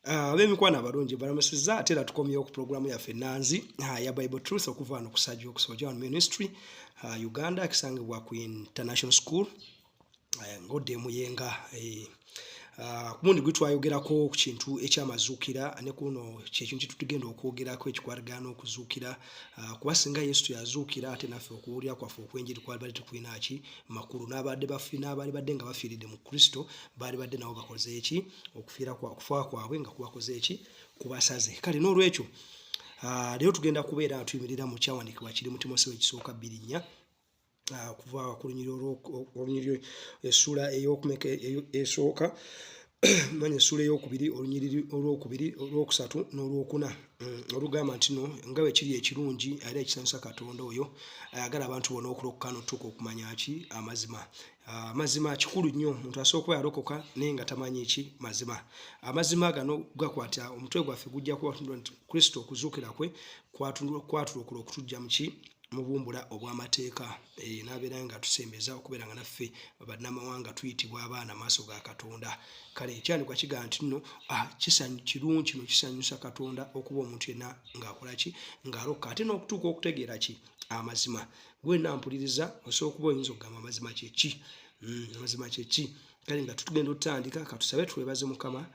Ab'emikwano abalungi, balamusizza. Ate era tukomyewo ku pulogulaamu yaffe ennanzi ya Bible Truth okuva wano ku Sajja Okusoja Ministry Uganda, ekisangibwa ku International School ng'odda Emuyenga. Ku mulundi gwe twayogerako ku kintu ekyamazuukira, ne kuno kyekintu kyetutugenda okwogerako ekikwatagana n'okuzuukira, kuba singa Yesu teyazuukira, ate naffe okuwulira kwaffe okwenjiri kwalibadde tekulina ki makulu, n'abadde bafi n'abaali badde nga bafiiridde mu Kristo baali badde nabo bakoze eki? Okufiira kwa okufa kwabwe nga kubakoze eki? Kubasaze. Kale n'olwekyo leero tugenda kubeera nga tuyimirira mu kyawandiikibwa kiri mu Timoseewo ekisooka 2:4, okuva ku lunyiriri essuula ey'okumeka esooka, manya essuula ey'okubiri, olunyiriri olwokubiri, olwokusatu n'olwokuna, olugamba nti no nga bwe kiri ekirungi era ekisanyusa Katonda oyo ayagala abantu bonna okulokoka n'otuuka okumanya ki? Amazima. Amazima kikulu nnyo. Omuntu asobola okuba yalokoka naye nga tamanyi ki? Mazima. Amazima gano gakwata omutwe gwaffe, gujja kuba nti Kristo okuzuukira kwe kwatulokola okutujja mu ki? Mu bumbula obw'amateeka, n'abeera nga tusembeza okubeera nga naffe bannamawanga tuyitibwa abaana maaso ga Katonda. Kale ekyandikwa kigamba nti nno kirungi, kino kisanyusa Katonda okuba omuntu yenna ng'akola ki? Ng'alokoka, ate n'okutuuka okutegeera ki? Amazima. Gwenna mpuliriza, osobola okuba oyinza okugamba, amazima kyeki? Amazima kyeki? Kale nga tutugenda otutandika, katusabe twebaze Mukama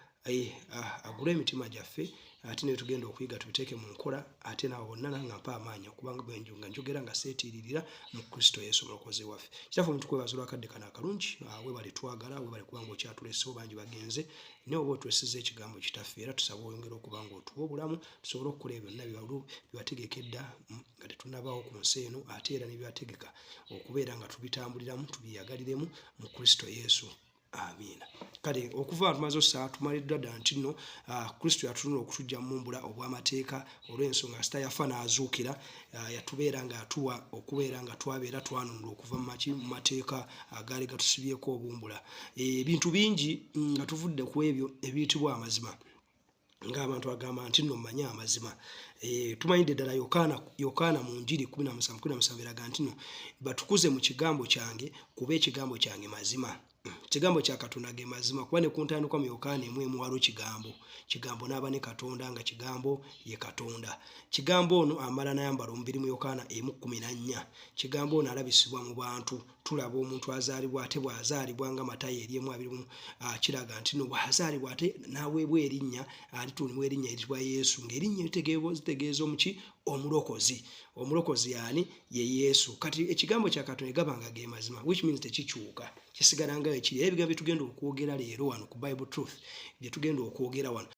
agule emitima gyaffe, ate ne tugenda okuyiga tubiteeke mu nkola, ate nabo bonna nga mpa amaanyi okubanga bwenju nga njogera nga seetiiririra mu Kristo Yesu Omulokozi waffe. Kitaffe, omuntu kwebaza olwakadde kano akalungi. Webale twagala, webale kubanga okyatulesewo. Bangi bagenze, naye oba otwesiza ekigambo. Kitaffe, era tusaba oyongere okuba nga otuwa obulamu tusobole okukola ebyo byonna byewategeka edda nga tetunnabaawo ku nsi eno, ate era ne byewategeka okubeera nga tubitambuliramu, tubiyagaliremu mu Kristo Yesu. Amiina. Kale okuva tumaze ossa, tumaliddwa ddala nti nno Kristo yatunula okutujja mu mumbula obw'amateeka, olw'ensonga sita yafa n'azuukira, yatubeera ng'atuwa okubeera nga twabeera twanunula okuva mu maki? Mu mateeka agaali gatusibyeko obumbula. Ebintu bingi nga tuvudde ku ebyo ebiyitibwa amazima, ng'abantu agamba nti nno mmanyi amazima. Tumanyidde ddala Yokaana mu njiri 17:17 eraga nti nno batukuze mu kigambo kyange, kuba ekigambo kyange mazima. Kigambo kya Katonda ge mazima, kuba ne ku ntandikwa mu Yokaana 1:1 waliwo kigambo, kigambo n'aba ne Katonda, nga kigambo ye Katonda. Kigambo ono amala n'ayambala omubiri mu Yokaana 1:14. Kigambo ono alabisibwa mu bantu. Tulaba omuntu azaalibwa, ate bw'azaalibwa nga Matayo eri 1:21 kiraga nti no bw'azaalibwa ate n'aweebwa erinnya, alituumibwa erinnya eritibwa Yesu, ng'erinnya litegeeza omuki? Omulokozi. Omulokozi yaani? Ye Yesu. Kati ekigambo kya Katonda gaba nga ge mazima, which means tekikyuka, kisigala nga ekiri. Era ebigambo byetugenda okwogera leero wano ku Bible Truth, byetugenda okwogera wano.